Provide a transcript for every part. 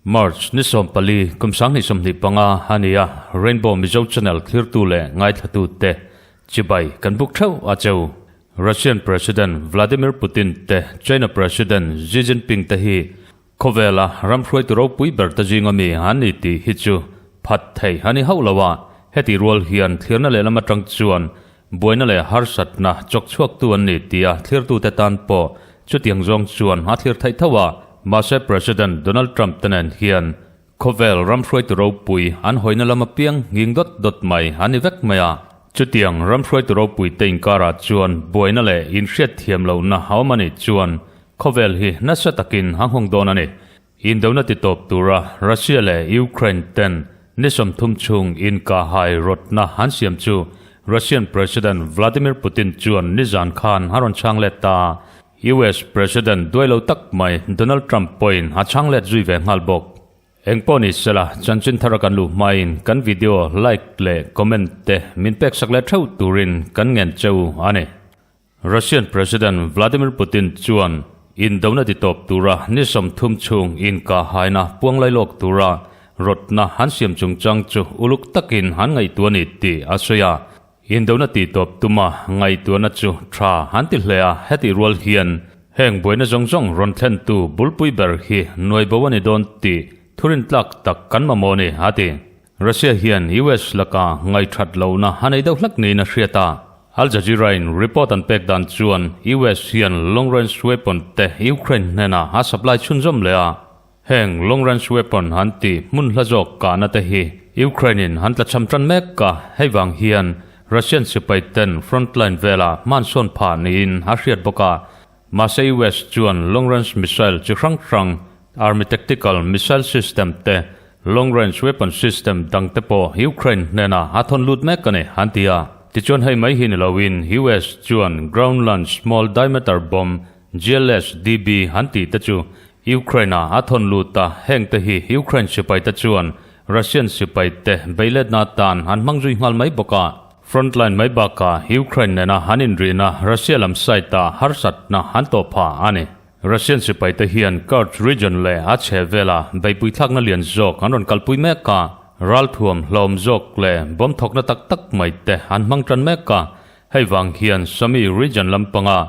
March ni 14 kum 2025 a ni a, Rainbow Mizo Channel thlirtu leh ngaithlatute chibai kan buk theuh a cheu. Russian President Vladimir Putin te China President Xi Jinping te hi Khawvela ram hruaitu ropui ber te zinga mi an ni tih hi chu phat thei a ni hauh lo a, heti rual hian thlirna lehlam atang chuan buaina leh harsatna chawk chhuaktu an ni tia thlirtute tan pawh chutiang zawng chuan a thlir theih tho a. Mahse President Donald Trump te nen hian khawvel ram hruaitu ropui an hawina lam apiang nghing dawt dawt mai an ni vek mai a. Chutiang ram hruaitu ropui te inkarah chuan buaina leh inhriatthiam lohna a awm a nih chuan Khawvel hi nasa takin a nghawng dawn a ni. Indona ti tawp tura Russia leh Ukraine ten ni 30 chhung inkahhai rawtna an siam chu Russian President Vladimir Putin chuan nizan khan a rawn chhang let ta. US President duai lo tak mai Donald Trump pawhin a chhang let zui ve nghal bawk. Engpawh ni sela, chanchin thara kan luh hmain kan video like leh comment te min pek sak leh theuh turin kan ngen cheu a ni. Russian President Vladimir Putin chuan indona ti tawp tura ni 30 chhung inkahhaina puang lailawk tura rawtna han siam chungchang chu uluk takin han ngaihtuah a ni tih a sawi a. Indona ti tawp tuma ngaihtuahna chu tha han ti hle a, hetih rual hian heng buaina zawng zawng rawn thlentu bulpui ber hi nuai bo a ni dawn tih thurintlak tak kan mamawh a ni, a ti. Russia hian US laka ngaihthat lohna a nei deuh hlek niin a hriat a. Al Jazeera-in report an pek dan chuan US hian long range weapon te Ukraine hnenah a supply chhunzawm leh a. Heng long range weapon an tih hmun hla zawk kahna te hi Ukraine-in an tlachham tan mek a, hei vang hian Russian sipai ten frontline velah hmansawn phah niin a hriat bawk a. Mahse US chuan long range missile chi hrang hrang, Army Tactical Missile System te, long range weapon system dang te pawh Ukraine hnenah a thawn lut mek a ni, an ti a. Tichuan hei mai hi ni loin US chuan Ground Launch Small Diameter Bomb, GLSDB, an tih te chu Ukraine ah a thawn lut a, heng te hi Ukraine sipai te chuan Russian sipai te beiletna atan an hmang zui nghal mai bawk a. Frontline mai bakah Ukraine nena an inrihna Russia lam side-ah harsatna an tawh phah a ni. Russian sipaite hian Kursk region leh a chhe vela beihpui thlakna lian zawk an rawn kalpui mek a, ralthuam hlawm zawk leh bomb thawkna tak tak mai te an hmang tan mek a. Hei vang hian Sumy region lampanga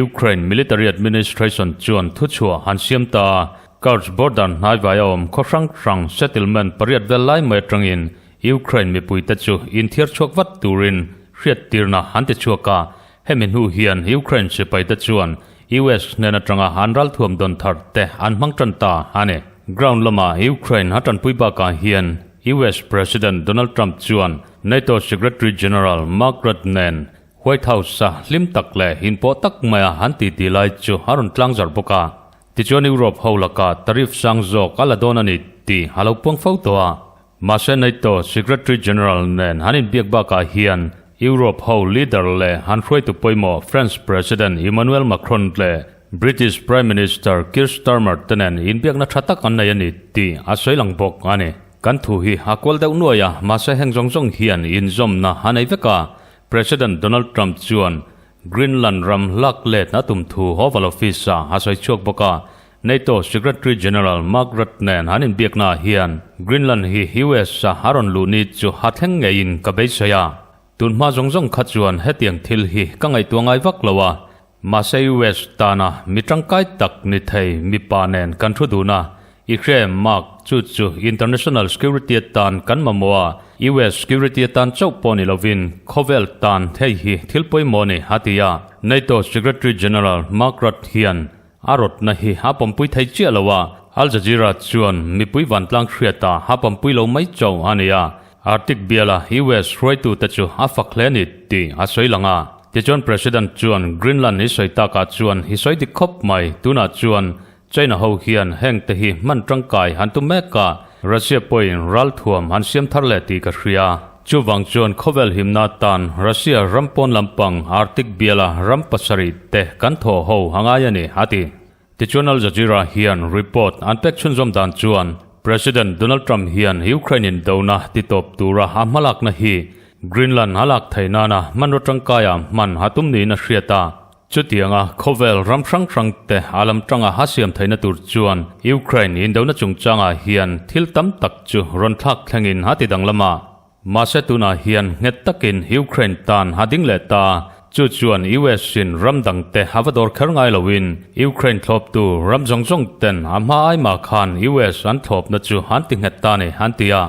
Ukraine military administration chuan thuchhuah an siam ta a, Kursk border hnaivai a awm khaw hrang hrang settlement pariat vel lai mai atangin Ukraine mipuite chu inthiar chhuak vat turin hriattirna an ti chhuak a, hemi hnu hian Ukraine sipaite chuan US hnen atanga an ralthuam dawn thar te an hmang tan ta a ni. Ground lama Ukraine a tanpui bakah hian US President Donald Trump chuan NATO Secretary General Mark Rutte nen White House-a hlim tak leh inpawh tak maia an titi lai chu a rawn tlangzar bawk a. Tichuan Europe ho lakah tariff sang zawk a la dawn a ni tih a lo puang fo tawh a. Mahse NATO Secretary General nen an inbiak bakah hian Europe ho leader leh an hruaitu pawimawh France President Emmanuel Macron leh British Prime Minister Keir Starmer te nen inbiakna tha tak an nei a ni tih a sawi lang bawk a ni. Kan thu hi a kual deuh nuai a, mahse heng zawng zawng hian inzawmna a nei vek a, President Donald Trump chuan Greenland ram lak let a tum thu Oval Office-ah a sawi chhuak bawk a, NATO Secretary General Mark Rutte nen an inbiaknaah hian Greenland hi US-a a rawn luh ni chu a thleng ngeiin ka beisei a. Tun hma zawng zawng kha chuan hetiang thil hi ka ngaihtuah ngai vak lo a, mahse US tana mi tangkai tak ni thei mipa nen kan thu dun a, i hre Mark, chu chu international security atan kan mamawh a, US security atan chauh pawh ni lovin khawvel tan hei hi thil pawimawh a ni, a ti a. NATO Secretary General Mark Rutte hian A rawtna hi a pawmpui thei chiah lo a, Al Jazeera chuan mipui vantlang hriata a pawmpui lo mai chauh a ni a, Arctic biala US hruaitute chu a fak hle a ni tih a sawi lang a. Tichuan President chuan Greenland hi sawi takah chuan hi sawi dik khawp mai, tunah chuan China ho hian heng te hi hman tangkai an tum mek a, Russia pawhin ralthuam an siam thar leh tih ka hria. Chuvang chuan khawvel himna atan Russia ram pawn lampang Arctic biala ram pasarih te kan thaw ho a ngai a ni, a ti. Tichuan Al Jazeera hian report an pek chhunzawm dan chuan President Donald Trump hian Ukraine indona titawp tura a hmalakna hi Greenland a lak theih nana hmanraw tangkaia hman a tum niin a hriat a. Chutianga khawvel ram hrang hrangte a lam tanga a siam theihna tur chuan Ukraine indona chungchangah hian thil tam tak chu rawn thlak thlengin a ti danglam a. Mahse tunah hian nghet takin Ukraine tan a ding leh ta a, chu chuan US in ram dangte a va dawr kher ngai loin Ukraine thlawptu ram zawng zawng ten a hma aimah khan US an thlawpna chu an ti nghet ta ni an ti a.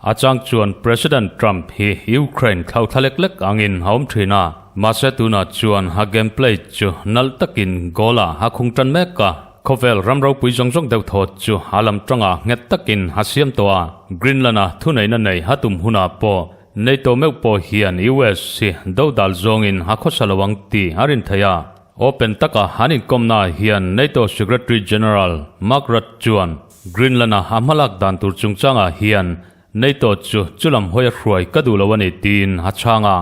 A chang chuan President Trump hi Ukraine thlau thla lek lek angin a awm thin a, mahse tunah chuan a game play chu nalh takin goal ah a khung tan mek a, khawvel ram ropui zawng zawng deuh thaw chu a lam tangah nghet takin a siam tawh a, Greenland-a thuneihna nei a tum hunah pawh NATO meuh pawh hian US hi do dal zawngin a khawsa lo ang tih a rin theih a. Open taka an inkawmnaah hian NATO Secretary General Mark Rutte chuan Greenland-a a hmalak dan tur chungchangah hian NATO chu chulam hawi a hruai ka duh lo a ni tiin a chhang a.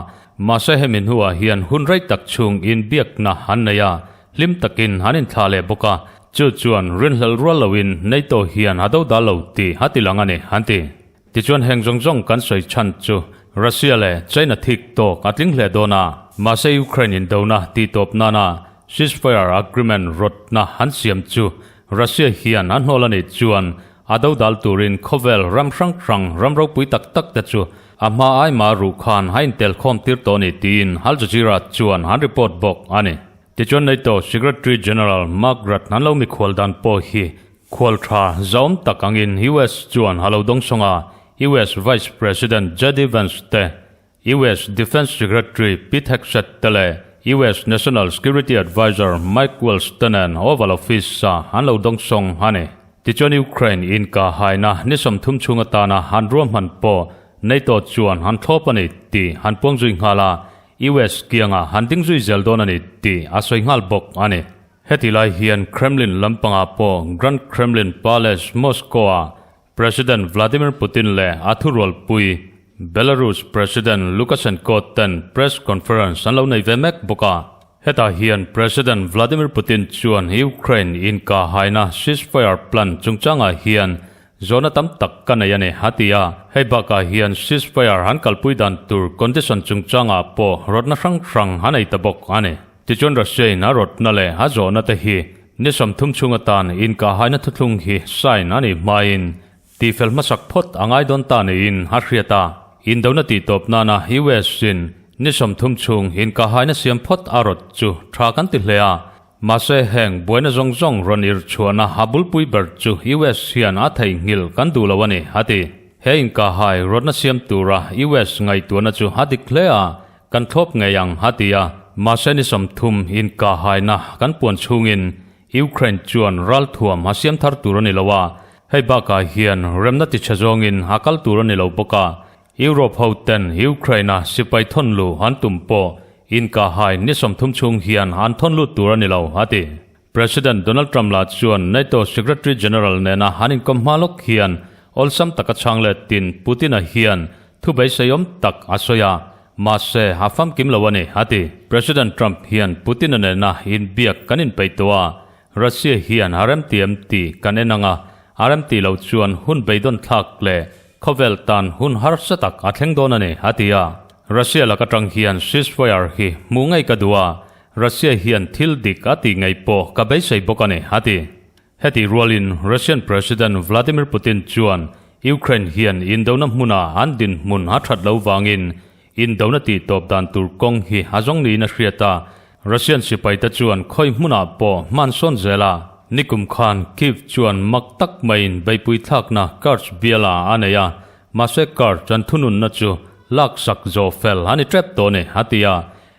Mahse hemi hnuah hian hun rei tak chhung inbiakna an nei a, hlim takin an inthlah leh bawk a, chu chuan rinhlelh rual loin NATO hian a dodal lo tih a ti lang a ni, an ti. Tichuan heng zawng zawng kan sawi chhan chu Russia leh China thik tawk a tling hle dawn a, mahse Ukraine indona tihtawp nana ceasefire agreement rawtna an siam chu Russia hian a hnawl a nih chuan a dodal turin khawvel ram hrang hrang ram ropui tak tak te chu a hma aima ruh khan a intel khawm tir tawh a ni tiin Al Jazeera chuan an report bawk a ni. Tichuan NATO Secretary General Mark Rutte an lo mikhual dan pawh hi khual tha zaawm tak angin US chuan a lo dawngsawng a, US Vice President JD Vance te US Defence Secretary Pete Hegseth te leh US National Security Adviser Mike Waltz te nen Oval Office-a an lo dawngsawng a ni. Tichuan Ukraine inkah haina ni 30 chhung atana an ruahman pawh NATO chuan an thlawp a ni tih an puang zui nghal a, US kiangah an ding zui zel dawn a ni tih a sawi nghal bawk a ni. Heti lai hian Kremlin lampangah pawh Grand Kremlin Palace, Moscow-ah President Vladimir Putin leh a thurualpui Belarus President Lukashenko ten press conference an lo nei ve mek bawk a. Hetah hian President Vladimir Putin chuan Ukraine inkah haina ceasefire plan chungchangah hian zawhna tam tak ka nei a ni, a ti a. Hei bakah hian ceasefire an kalpui dan tur condition chungchangah pawh rawtna hrang hrang a nei ta bawk a ni. Tichuan Russia-in a rawtna leh a zawhna te hi Ni 30 chhung atan inkahhaina thuthlung hi sign a nih hmain tihfel hmasak phawt a ngai dawn ta niin a hriat a. Indona tihtawp nana US-in ni 30 chhung inkahhaina siam phawt a rawt chu tha kan ti hle a. Mahse heng buaina zawng zawng rawn ir chhuahna a bulpui ber chu US hian a theihnghilh kan duh lo a ni, a ti. He inkahhai rawtna siam tura US ngaihtuahna chu a dik hle a, Kan thlawp ngei ang, a ti a. Mahse ni 30 inkahhaina kan puan chhungin Ukraine chuan ralthuam a siam thar tur a ni lo a, hei bakah hian remna tichhe zawngin a kal tur a ni lo bawk a. Europe ho ten Ukraine-a sipai thawn luh an tum pawh inkahhai ni 30 chhung hian an thawn lut tur a ni lo, a ti. President Donald Trump lah chuan NATO Secretary General nena an inkawm hma lawk hian awlsam taka chhang letin Putin-a hian thu beiseiawm tak a sawi a, mahse a famkim lo a ni, a ti. President Trump hian Putin-a nena inbiak kan inpeih tawh a, Russia hian a remti em tih kan en ang a, a remti lo chuan hun beidawn thlak leh khawvel tan hun harsa tak a thleng dawn a ni, a ti a. Russia lak atang hian ceasefire hi hmuh ngei ka duh a, Russia hian thil dik a tih ngei pawh ka beisei bawk a ni, a ti. Heti rualin Russian President Vladimir Putin chuan Ukraine hian indona hmuna an dinhmun a that lo vangin indona tihtawp dan tur kawng hi a zawng niin a hriat a, Russian sipaite chuan khawi hmunah pawh hman sawn zel a. Nikum khan Kyiv chuan mak tak maiin beihpui thlakna Kerch biala a nei a, mahse Kerch an thununna chu laksak zawh fel a ni tep tawh a ni, a ti a.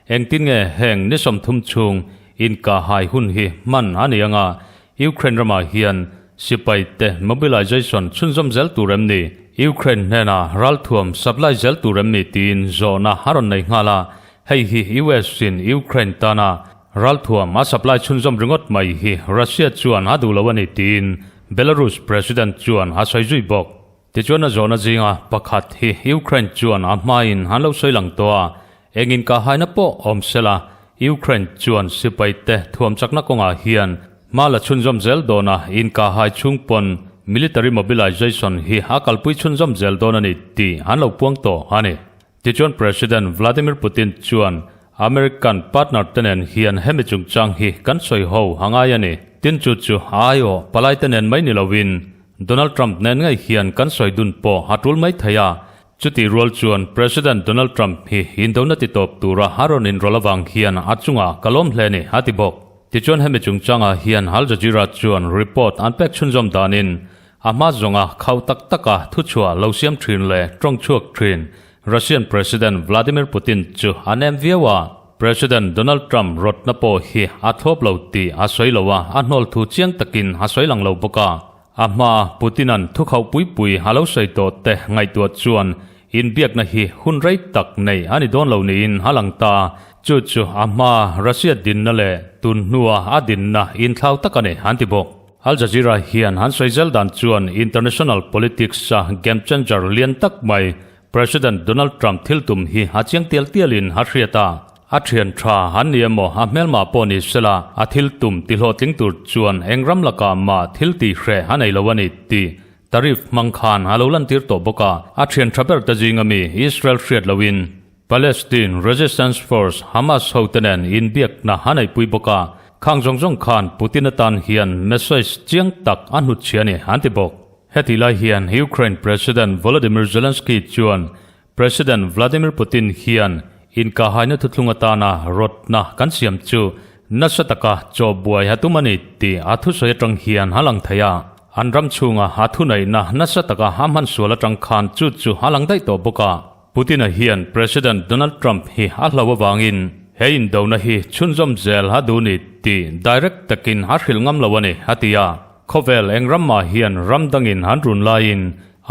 Engtin nge heng ni 30 chhung inkahhai hun hi hman a ni anga Ukraine ramah hian sipai te mobilization chhunzawm zel tur em ni? Ukraine hnena ralthuam supply zel tur em ni tiin zawhna a rawn nei nghal a, hei hi US in Ukraine tana ralthuam a supply chhunzawm ringawt mai hi Russia chuan a duh lo a ni tiin Belarus President chuan a sawi zui bawk. Tichuan a zawhna zinga pakhat hi Ukraine chuan a hmain an lo sawi lang tawh a, eng inkahhaina pawh awm sela Ukraine chuan sipaite thuam chakna kawngah hian hma la chhunzawm zel dawn a, inkahhai chhung pawn. military mobilization hi a kalpui chhunzawm zel dawn a ni tih an lo puang tawh a ni. Tichuan President Vladimir Putin chuan American partner te nen hian hemi chungchang hi kan sawi ho a ngai a ni. Tin chu chu a aiawh palai te nen mai ni loin Donald Trump nen ngei hian kan sawi dun pawh a tul mai thei a. Chutih rual chuan President Donald Trump hi indona ti tawp tura a rawn inrawlh avang hian a chungah ka lawm hle a ni, a ti bawk. Tichuan hemi chungchangah hian Al Jazeera chuan report an pek chhunzawm danin a hma zawnga khauh tak taka thuchhuah lo siam thin leh tawng chhuak thin Russian President Vladimir Putin chu a nem viau a. President Donald Trump rawtna pawh hi a thlawp lo tih a sawi lo a, a hnawl thu chiang takin a sawi lang lo bawk a. A hma Putin-a'n thukhauh pui pui a lo sawi tawh te ngaihtuah chuan inbiakna hi hun rei tak nei a ni dawn lo niin a lang ta. Chu chu a hma Russia dinna leh tun hnua a dinna inthlau tak a ni an ti bawk. Al Jazeera hian an sawi zel dan chuan international politics-a game changer lian tak mai President Donald Trump thil tum hi a chiang tial tialin a hriat a. A thian tha an ni emaw a hmelmah pawh ni sela a thil tum ti hlawhtling tur chuan eng ram lakah mah thil tih hreh a nei lo a ni tih tariff hmang khan a lo lantir tawh bawk a. A thian tha ber te zinga mi Israel hriat loin Palestine Resistance Force Hamas hote nen inbiakna a neihpui bawk a. Khang zawng zawng khan Putin atan hian message chiang tak a hnutchhia a ni an ti bawk. Heti lai hian Ukraine President Volodymyr Zelensky chuan President Vladimir Putin hian inkahaina thuthlung atana rawtna kan siam chu nasa taka chaw buai a tum a ni tih a thusawi atang hian a lang thei a. An ram chhunga a thuneihna nasa taka a hman sual atang khan chu chu a lang daih tawh bawk a. Putin-a hian President Donald Trump hi a hlo avangin he indona hi chhunzawm zel a duh ni tih direct takin a hrilh ngam lo a ni, a ti a. Khawvel eng ramah hian ram dangin an run laiin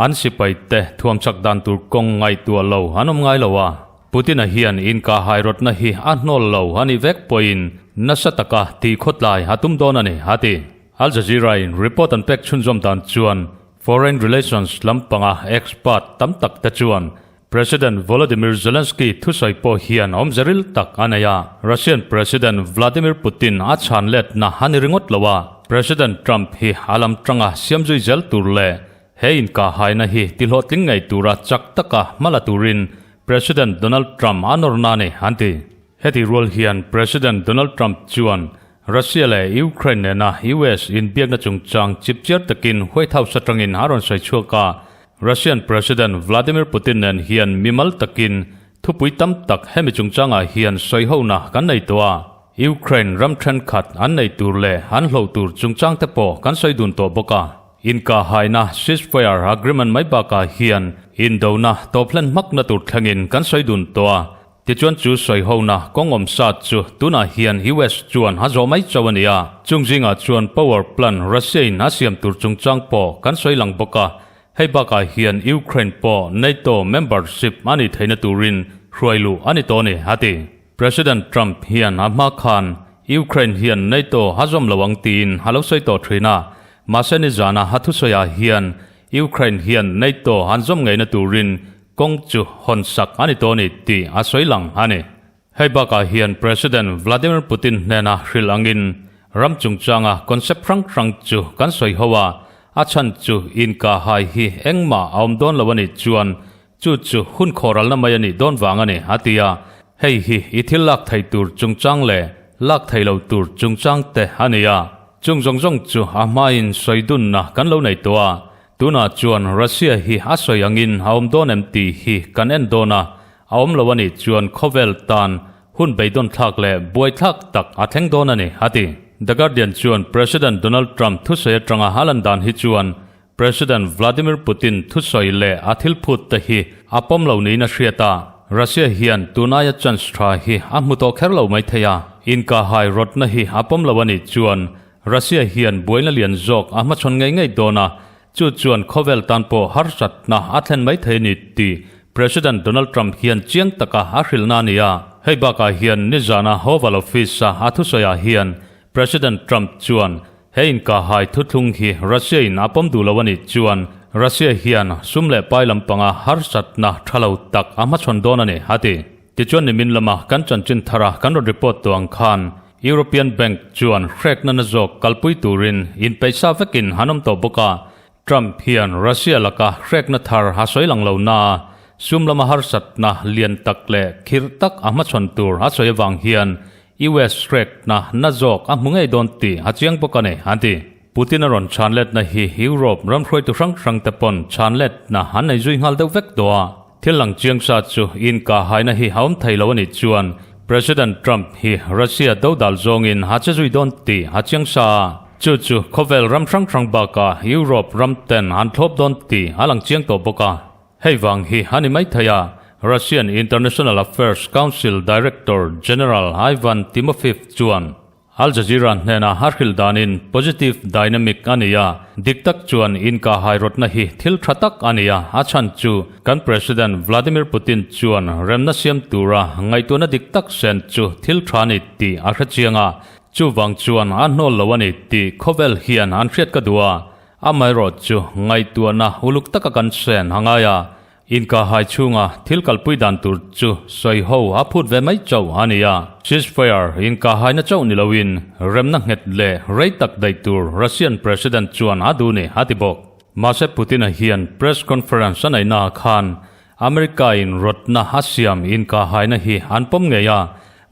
an sipai te thuam chak dan tur kawng ngaihtuah lo an awm ngai lo a. Putin-a hian inkahhairawtna hi a hnawl lo a nih vek pawhin nasa taka tih khawtlai a tum dawn a ni, a ti. Al Jazeera-in report an pek chhunzawm dan chuan Foreign Relations lampanga expert tam tak te chuan President Volodymyr Zelensky thusawi pawh hian awmze ril tak a nei a, Russian President Vladimir Putin a chhan letna a ni ringawt lo a, President Trump hi a lam tanga siam zui zel tur leh he inkahhaina hi tihlawhtling ngei tura chak taka hma la turin President Donald Trump a nawrna a ni, an ti. Heti rual hian President Donald Trump chuan Russia leh Ukraine nena US inbiakna chungchang chipchiar takin White House atangin a rawn sawi chhuak a. Russian President Vladimir Putin nen hian mimal takin thupui tam tak hemi chungchangah hian sawihona kan nei tawh a. Ukraine ram thenkhat an nei tur leh an hloh tur chungchang te pawh kan sawi dun tawh bawk a. Inkahaina ceasefire agreement mai bakah hian indona tawp hlen hmakna tur thlengin kan sawi dun tawh a. Tichuan chu sawihona kawng awm sat chu tunah hian US chuan a zawh mai chauh a ni a, chung zingah chuan power plant Russia in a siam tur chungchang pawh kan sawi lang bawk a, hei bakah hian Ukraine pawh NATO membership a nih theihna turin hruai luh a ni tawh a ni, a ti. President Trump hian a hma khan Ukraine hian NATO a zawm lo ang tiin a lo sawi tawh thin a, mahse nizana a thusawiah hian Ukraine hian NATO an zawm ngeihna turin Kawng chu hawn sak a ni tawh a ni tih a sawi lang a ni. Hei bakah hian President Vladimir Putin hnena hrilh angin ram chungchanga concept hrang hrang chu kan sawi ho a, a chhan chu inkahhai hi engmah a awm dawn lo a nih chuan chu chu hun khawralna mai a nih dawn vang a ni, a ti a. Hei hi i thil lak theih tur chungchang leh lak theih lo tur chungchang te a ni a. Chung zawng zawng chu a hmain sawi dunna kan lo nei tawh a, Tunah chuan Russia hi a sawi angin a awm dawn em tih hi kan en dawn a, a awm lo a nih chuan khawvel tan hun beidawn thlak leh buaithlak tak a thleng dawn a ni, a ti. The Guardian chuan President Donald Trump thusawi atanga a lan dan hi chuan President Vladimir Putin thusawi leh a thil phut te hi a pawm lo niin a hriat a, Russia hian tunaia chance tha hi a hmu tawh kher lo maithei a, inkahhai rawtna hi a pawm lo a nih chuan Russia hian buaina lian zawk a hmachhawn ngei ngei dawn a, chu chuan khawvel tan pawh harsatna a thlen mai thei a ni tih President Donald Trump hian chiang taka a hrilhna a ni a. Hei bakah hian nizana Oval Office-a a thusawiah hian President Trump chuan he inkahhai thuthlung hi Russia-in a pawm duh lo a nih chuan Russia hian sum leh pai lampanga harsatna tha lo tak a hmachhawn dawn a ni, a ti. Tichuan nimin lama kan chanchin thara kan rawn report tawh ang khan European Bank chuan hrekna na zawk kalpui turin inpeihsa vekin an awm tawh bawk a. Trump hian Russia laka hrekna thar a sawi lang lo naa, sum lama harsatna lian tak leh khirh tak a hmachhawn tur a sawi avang hian US hrekna na zawk a hmu ngei dawn tih a chiang bawk a ni, an ti. Putin a rawn chhan letna hi Europe ram hruaitu hrang hrang te pawn chhan letna an nei zui nghal deuh vek tawh a. Thil lang chiang sa chu inkah haina hi a awm thei lo a nih chuan President Trump hi Russia dodal zawngin a che zui dawn tih a chiang sa a. Chu chu khawvel ram hrang hrang bakah Europe ram ten an thlawp dawn tih a lang chiang tawh bawk a. Hei vang hi a ni mai thei a, Russian International Affairs Council Director General Ivan Timofeev chuan, Al Jazeera hnena a hrilh danin positive dynamic a ni a, dik tak chuan inkahhai rawtna hi thil tha tak a ni a, a chhan chu kan President Vladimir Putin chuan remna siam tura ngaihtuahna dik tak sen chu thil tha a ni tih a hre chiang a, chuvang chuan a hnawl lo a ni tih khawvel hian an hriat ka duh a, amaherawhchu ngaihtuahna uluk taka kan sen a ngai a. Inkahhai chhunga thil kalpui dan tur chu sawi ho a phut ve mai chauh a ni a. Ceasefire inkahhaina chauh ni loin remna nghet leh rei tak daih tur Russian President chuan a duh ni a ti bawk. Mahse Putin-a hian press conference a neihnaah khan America-in rawtna a siam inkahhaina hi an pawm ngei a,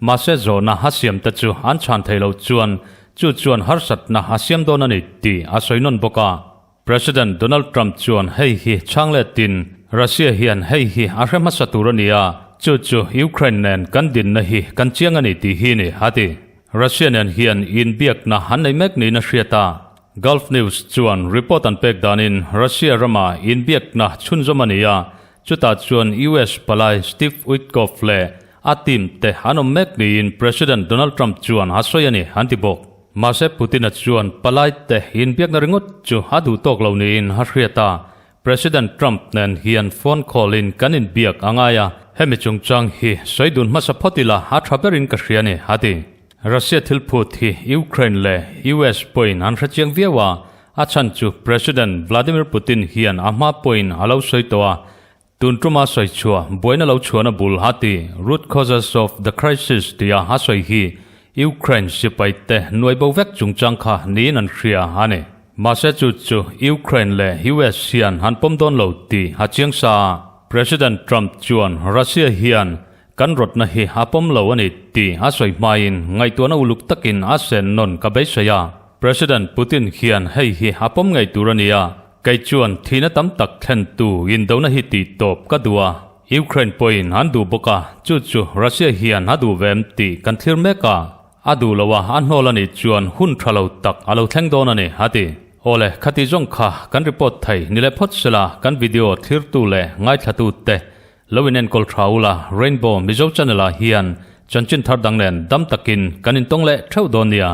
mahse zawhna a siam te chu an chhan thei loh chuan chu chuan harsatna a siam dawn a ni tih a sawi nawn bawk a. President Donald Trump chuan hei hi chhang letin, Russia hian hei hi a hre hmasa tur a ni a, chu chu Ukraine nen kan dinna hi kan chiang a ni tih hi ni, a ti. Russia nen hian inbiakna an nei mek niin a hriat a. Gulf News chuan report an pek danin Russia rama inbiakna chhunzawm a ni a, chutah chuan US palai Steve Witkoff leh a team te an awm mek niin President Donald Trump chuan a sawi a ni, an ti bawk. Mahse Putin-a chuan palai te inbiakna ringawt chu a duh tawk lo niin a hriat a, President Trump nen hian phone call in kan inbiak a ngai a, hemi chungchang hi sawi dun hmasa phawt ila a tha berin ka hria a ni, a ti. Russia thil phut hi Ukraine leh US pawhin an hrechiang viau a, a chhan chu President Vladimir Putin hian a hma pawhin a lo sawi tawh a, Tun tuma sawi chhuah buaina lo chhuahna bul a ti, Root causes of the crisis tia a sawi hi Ukraine sipai te nuai bo vek chungchang kha niin an hria a ni. Mahse chu chu Ukraine leh US hian an pawm dawn lo tih a chiang sa a. President Trump chuan Russia hian kan rawtna hi a pawm lo a ni tih a sawi hmain ngaihtuahna uluk takin a sen nawn ka beisei a. President Putin hian hei hi a pawm ngei tur a ni a. Kei chuan thihna tam tak thlentu indona hi tih tawp ka duh a, Ukraine pawhin an duh bawk a, chu chu Russia hian a duh ve em tih kan thlir mek a, a duh lo a, a hnawl a nih chuan hun tha lo tak a lo thleng dawn a ni, a ti. Awle, khati zawng kha kan report thei ni leh phawt sela kan video thlirtu leh ngaithlatu te lo in enkawl tha ula, Rainbow Mizo channel ah hian chanchin thar dang nen dam takin kan intawng leh theuh dawn nia.